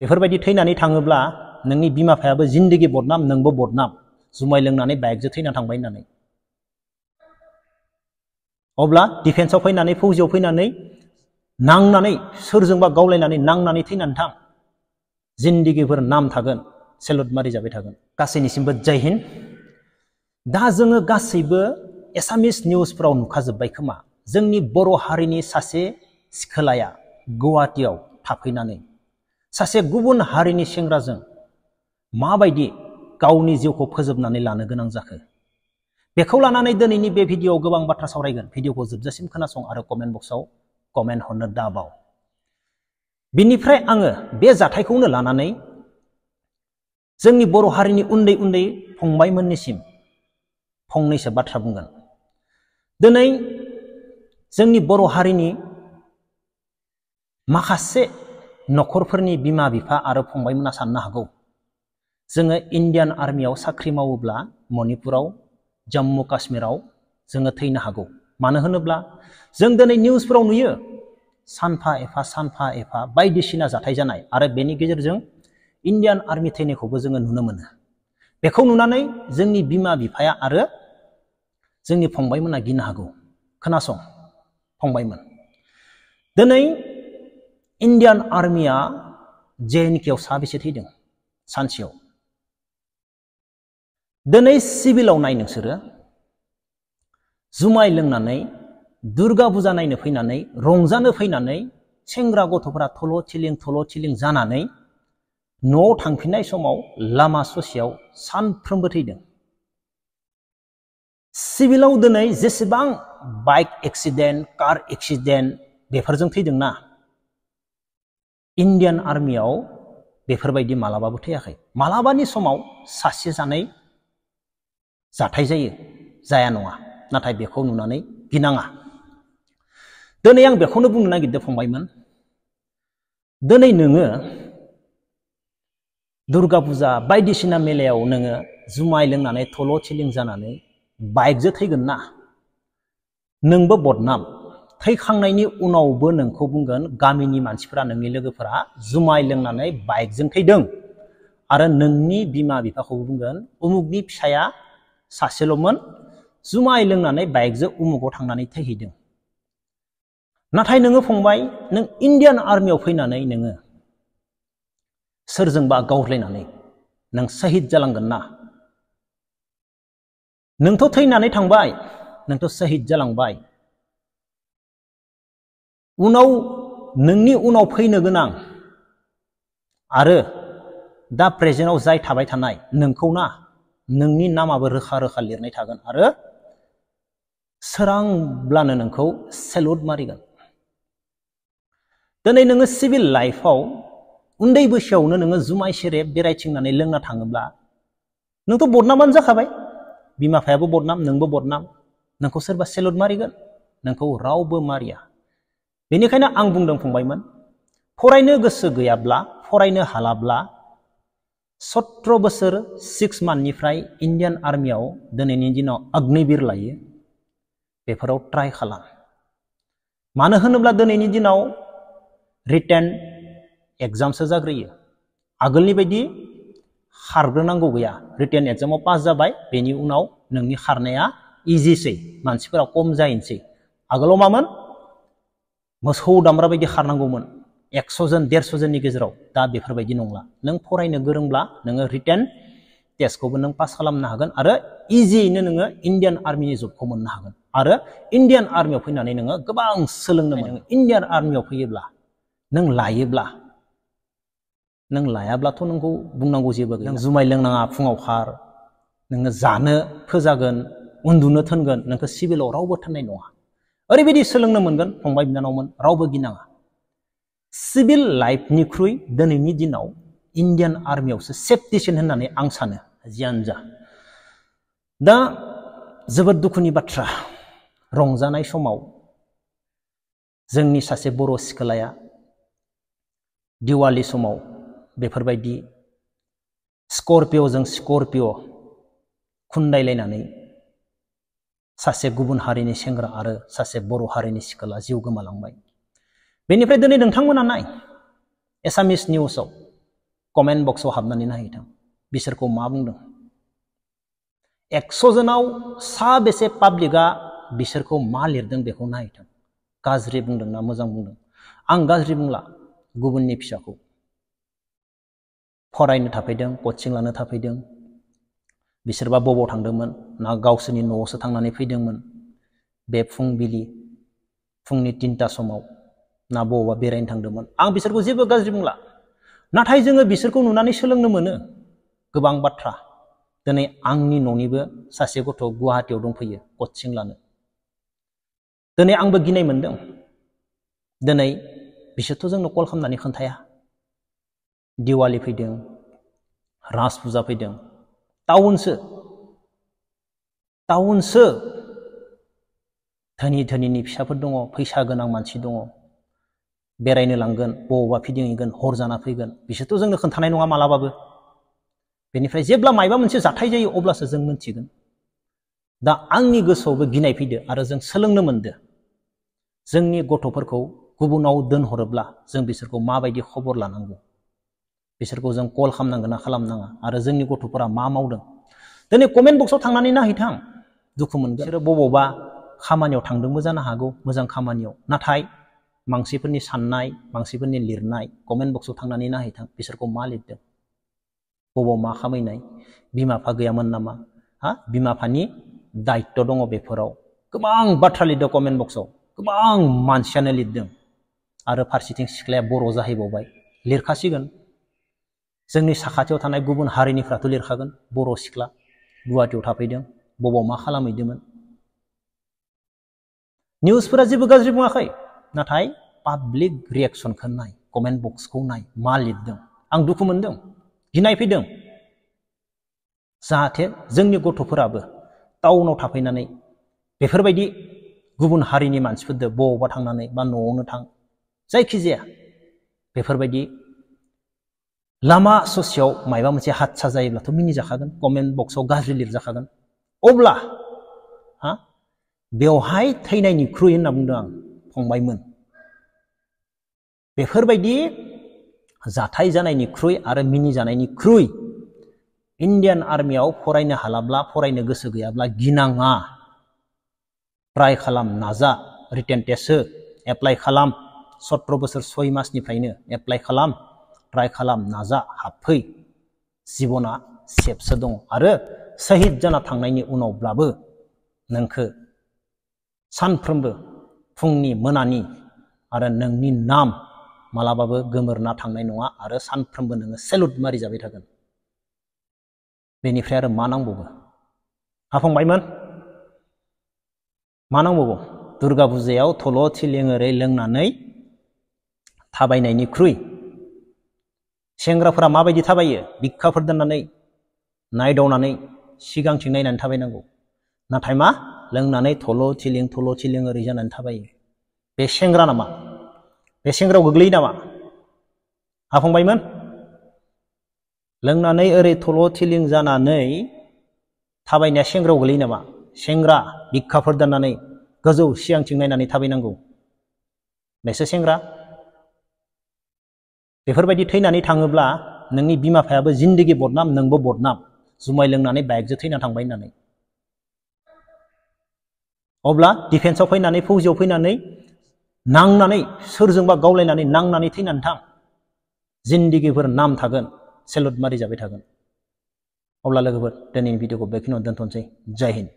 बेफोरबायदि थैनानै थाङोब्ला नोंनि बिमा बिफायाबो जिन्दगि बदनाम नोंबो बदनाम जुमाय लोंनानै बाइकजों थैना थांबाय होननानै अब्ला डिफेन्सआव फैनानै फौजियाव फैनानै नांनानै सोरजोंबा गावलायनानै नांनानै थैनानै थां जिन्दगिफोर नाम थागोन सेलुट मारि जाबाय थागोन गासैनिसिमबो जय हिन्द दा जोङो गासैबो एसामिस निउसफोराव नुखाजोब्बाय खोमा जोंनि बर' हारिनि सासे सिखोलाया गुवाहाटीयाव थाफैनानै सासे गुबुन हारिनि सेंग्राजों माबायदि गावनि जिउखौ फोजोबनानै लानो गोनां जाखो बेखौ लानानै दिनैनि बे भिडिअआव गोबां बाथ्रा सावरायगोन भिडिअखौ जोबजासिम खोनासं आरो कमेन्ट बक्सआव कमेन्ट हरनो दाबाव बिनिफ्राय आङो बे जाथायखौनो लानानै जोंनि बर' हारिनि उन्दै उन्दै फंबायमोननिसिम फंनैसो बाथ्रा बुंगोन दिनै जोंनि बर' हारिनि माखासे नखरफोरनि बिमा बिफा आरो फंबायमोना साननो हागौ जोङो इन्डियान आर्मियाव साख्रि मावोब्ला मणिपुराव जम्मु काश्मीराव जोङो थैनो हागौ मानो होनोब्ला जों दिनै निउसफोराव नुयो सानफा एफा बायदिसिना जाथाय जानाय आरो बेनि गेजेरजों इन्डियान आर्मि थैनायखौबो जोङो नुनो मोनो बेखौ नुनानै जोंनि बिमा बिफाया आरो जोंनि फंबायमोना गिनो हागौ खोनासं फंबायमोन दिनै इन्डियान आर्मिया JNK आव साबेसे थैदों सानसेयाव दिनै सिभिलाव नाय नोंसोरो जुमाय लोंनानै दुर्गा फुजा नायनो फैनानै रंजानो फैनानै सेंग्रा गथ'फोरा थल' थिलिं जानानै न'आव थांफिननाय समाव लामा ससेयाव सानफ्रोमबो थैदों सिभिलाव दिनै जेसेबां बाइक एक्सिडेन्ट कार एक्सिडेन्ट बेफोरजों थैदोंना इन्डियान आर्मियाव बेफोरबायदि मालाबाबो थैयाखै मालाबानि समाव सासे जानाय जाथाय जाया नङा नाथाय बेखौ नुनानै गिनाङा दिनै आं बेखौनो बुंनो नागिरदों फंबायमोन दिनै नोङो दुर्गा फुजा बायदिसिना मेलायाव नोङो जुमाय लोंनानै थल' थिलिं जानानै बाइकजों थैगोन ना नोंबो बदनाम थैखांनायनि उनावबो नोंखौ बुंगोन गामिनि मानसिफोरा नोंनि लोगोफोरा जुमाय लोंनानै बाइकजों थैदों आरो नोंनि बिमा बिफाखौबो बुंगोन उमुगनि फिसाया सासेल'मोन जुमाय लोंनानै बाइकजों उमुगाव थांनानै थैहैदों नाथाय नोङो फंबाय नों इन्डियान आर्मियाव फैनानै नोङो सोरजोंबा गावलायनानै नों शहीद जालांगोन ना नोंथ' थैनानै थांबाय नोंथ' शहीद जालांबाय उनाव नोंनि उनाव फैनो गोनां आरो दा प्रेजेन्टआव जाय थाबाय थानाय नोंखौ ना नोंनि नामाबो रोखा रोखा लिरनाय थागोन आरो सोरांब्लानो नोंखौ सेलुट मारिगोन दिनै नोङो सिभिल लाइफआव उन्दै बैसोआवनो नोङो जुमाय सेरेब बेरायथिंनानै लोंना थाङोब्ला नोंथ' बदनामानो जाखाबाय बिमा बिफायाबो बदनाम नोंबो बदनाम नोंखौ सोरबा सेलुट मारिगोन नोंखौ रावबो मारिया बेनिखायनो आं बुंदों फंबायमोन फरायनो गोसो गैयाब्ला फरायनो हालाब्ला 17 बोसोर 6 मान्थनिफ्राय इन्डियान आर्मियाव दिनैनि दिनाव अग्निवीर लायो बेफोराव ट्राइ खालाम मानो होनोब्ला दिनैनि दिनाव रिटेन एग्जामसो जाग्रोयो आगोलनि बायदि खारग्रोनांगौ गैया रिटेन एग्जामाव पास जाबाय बेनि उनाव नोंनि खारनाया इजिसै मानसिफोरा खम जाहैनोसै आगोलाव मामोन मोसौ दामब्रा बायदि खारनांगौमोन 100 जन 150 जननि गेजेराव दा बेफोरबायदि नंला नों फरायनो गोरोंब्ला नोङो रिटेन टेस्टखौबो नों पास खालामनो हागोन आरो इजियैनो नोङो इन्डियान आर्मिनि जबखौ मोननो हागोन आरो इन्डियान आर्मियाव फैनानै नोङो गोबां सोलोंनो मोनो इन्डियान आर्मियाव फैयोब्ला नों लायाब्लाथ' नोंखौ बुंनांगौ जेबो गैया नों जुमाय लोंनाङा फुङाव खार नोङो जानो फोजागोन उन्दुनो थोनगोन नोंखौ सिभिलाव रावबो थोननाय नङा ओरैबायदि सोलोंनो मोनगोन फंबाय बिनानावमोन रावबो गिनाङा सिभिल लाइफनिख्रुइ दिनैनि दिनाव इन्डियान आर्मियावसो सेफटिसिन होननानै आं सानो जियानो जा दा जोबोद दुखुनि बाथ्रा रंजानाय समाव जोंनि सासे बर' सिखोलाया दिवाली समाव बेफोरबायदि स्कर्पिय'जों स्कर्पिय' खुन्दायलायनानै सासे गुबुन हारिनि सेंग्रा आरो सासे बर' हारिनि सिखोला जिउ गोमालांबाय बेनिफ्राय दिनै नोंथांमोना नाय एसामिस निउसाव कमेन्ट बक्सआव हाबनानै नायहैथां बिसोरखौ मा बुंदों 100 जनाव साबेसे पाब्लिकआ बिसोरखौ मा लिरदों बेखौ नायहैथां गाज्रि बुंदों ना मोजां बुंदों आं गाज्रि बुंला गुबुननि फिसाखौ फरायनो थाफैदों कोचिं लानो थाफैदों बिसोरबा बबाव थांदोंमोन ना गावसोरनि न'आवसो थांनानै फैदोंमोन बे फुंबिलि फुंनि 3टा समाव ना बबावबा बेरायनो थांदोंमोन आं बिसोरखौ जेबो गाज्रि बुंला नाथाय जोङो बिसोरखौ नुनानै सोलोंनो मोनो गोबां बाथ्रा दिनै आंनि न'निबो सासे गथ' गुवाहाटीयाव दंफैयो कोचिं लानो दिनै आंबो गिनाय मोनदों दिनै बिसोरथ' जोंनो कल खालामनानै खोन्थाया दिवाली फैदों राज फुजा फैदों टाउनसो धोनि धोनिनि फिसाफोर दङ फैसा गोनां मानसि दङ बेरायनो लांगोन बबावबा फिदिंहैगोन हर जाना फैगोन बिसोरथ' जोंनो खोन्थानाय नङा मालाबाबो बेनिफ्राय जेब्ला मायबा मोनसे जाथाय जायो अब्लासो जों मिन्थिगोन दा आंनि गोसोआवबो गिनाय फैदो आरो जों सोलोंनो मोनदो जोंनि गथ'फोरखौ गुबुनाव दोनहरोब्ला जों बिसोरखौ माबायदि खबर लानांगौ बिसोरखौ जों कल खालामनांगोन ना खालामनाङा आरो जोंनि गथ'फोरा मा मावदों दिनै कमेन्ट बक्सआव थांनानै नायहैथां दुखु मोनगोन बिसोरो बबावबा खामानियाव थांदोंबो जानो हागौ मोजां खामानियाव नाथाय मानसिफोरनि साननाय मानसिफोरनि लिरनाय कमेन्ट बक्सआव थांनानै नायहैथां बिसोरखौ मा लिरदों बबाव मा खामायनाय बिमा बिफा गैयामोन नामा बिमा बिफानि दायित्व दङ बेफोराव गोबां बाथ्रा लिरदों कमेन्ट बक्सआव गोबां मानसियानो लिरदों आरो फारसेथिं सिख्लाया बर' जाहैबावबाय लिरखासिगोन जोंनि साखाथियाव थानाय गुबुन हारिनिफ्राथ' लिरखागोन बर' सिख्ला गुवाहाटीयाव थाफैदों बबाव मा खालामहैदोंमोन निउसफोरा जेबो गाज्रि बुङाखै नाथाय पाब्लिक रिएक्सनखौ नाय कमेन्ट बक्सखौ नाय मा लिरदों आं दुखु मोनदों गिनाय फैदों जाहाथे जोंनि गथ'फोराबो टाउनाव थाफैनानै बेफोरबायदि गुबुन हारिनि मानसिफोरजों बबावबा थांनानै बा न'आवनो थां जायखिजाया बेफोरबायदि लामा ससेयाव मायबा मोनसे हादसा जायोब्लाथ' मिनिजाखागोन कमेन्ट बक्सआव गाज्रि लिरजाखागोन अब्ला बेवहाय थैनायनिख्रुइ होनना बुंदों आं फंबायमोन बेफोरबायदि जाथाय जानायनिख्रुइ आरो मिनिजानायनिख्रुइ इन्डियान आर्मियाव फरायनो हालाब्ला फरायनो गोसो गैयाब्ला गिनाङा ट्राइ खालाम नाजा रिटेन टेस्ट हो एप्लाइ खालाम 17 बोसोर 6 मासनिफ्रायनो एप्लाइ खालाम ट्राइ खालाम नाजा हाबफै जिबना सेफसो दङ आरो शहीद जाना थांनायनि उनावब्लाबो नोंखौ सानफ्रोमबो फुंनि मोनानि आरो नोंनि नाम मालाबाबो गोमोरना थांनाय नङा आरो सानफ्रोमबो नोङो सेलुट मारि जाबाय थागोन बेनिफ्राय आरो मा नांबावगौ फंबायमोन मा नांबावगौ दुर्गा फुजायाव थल' थिलेङै लोंनानै थाबायनायनिख्रुइ सेंग्राफोरा माबायदि थाबायो बिखाफोर दोननानै नायदावनानै सिगांथिं नायनानै थाबायनांगौ नाथाय मा लोंनानै थल' थिलिं ओरै जानानै थाबायो बे सेंग्रा नामा बे सेंग्रायाव गोग्लैयो नामा फंबायमोन लोंनानै ओरै थल' थिलिं जानानै थाबायनाया सेंग्रायाव गोग्लैयो नामा सेंग्रा बिखाफोर दोननानै गोजौ सिगांथिं नायनानै थाबायनांगौ बेसो सेंग्रा बेफोरबायदि थैनानै थाङोब्ला नोंनि बिमा बिफायाबो जिन्दगि बदनाम नोंबो बदनाम जुमाय लोंनानै बाइकजों थैना थांबाय होननानै अब्ला डिफेन्सआव फैनानै फौजियाव फैनानै नांनानै सोरजोंबा गावलायनानै नांनानै थैनानै थां जिन्दगिफोर नाम थागोन सेलुट मारि जाबाय थागोन अब्ला लोगोफोर दिनैनि भिडिअखौ बेखिनियावनो दोनथ'नोसै जय हिन्द